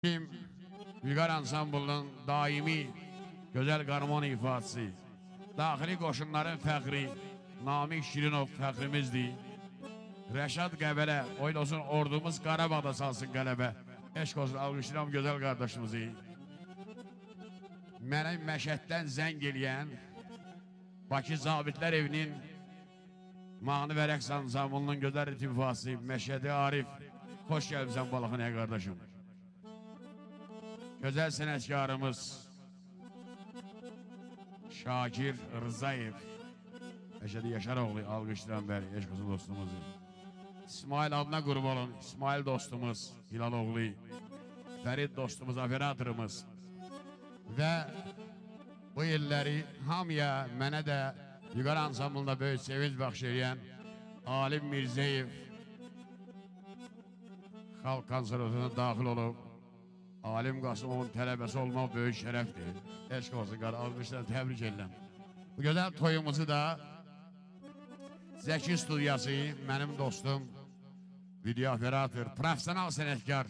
Vüqar ansamblının daimi gözəl qarmon ifası, daxili qoşunların fəxri, Namiq Şirinov fəxrimizdir. Rəşad Qəbələ, oyun olsun ordumuz Qarabağda salsın qələbə. Eşq olsun, alqışlayıram gözəl qardaşımızı. Mənə Məşəddən zəng eləyən Bakı Zabitlər Evinin mahnı və rəqs ansamblının gözəl ritim ifası Məşədi Arif. Xoş gəlmişsən Balaxanaya qardaşım. Gözəl sənətkarımız Şakir Rzayev, Məşədi Yaşaroğlu, alqışlayıram bəli, eşq olsun dostumuzu. İsmail adına qurban olun, İsmail dostumuz Hilaloğlu, Fərid dostumuz, operatorumuz və bu illəri hamıya, mənə də Vüqar ansamblında böyük sevinç bəxş eləyən Alim Mirzəyev Xalq Konservatoriyasına daxil olub. Alim Qasımovun tələbəsi olmaq böyük şərəfdir. Eşq olsun, alqışla təbrik edirəm. Bu gözəl toyumuzu da Zəki studiyası, mənim dostum, video operator, profesional sənətkar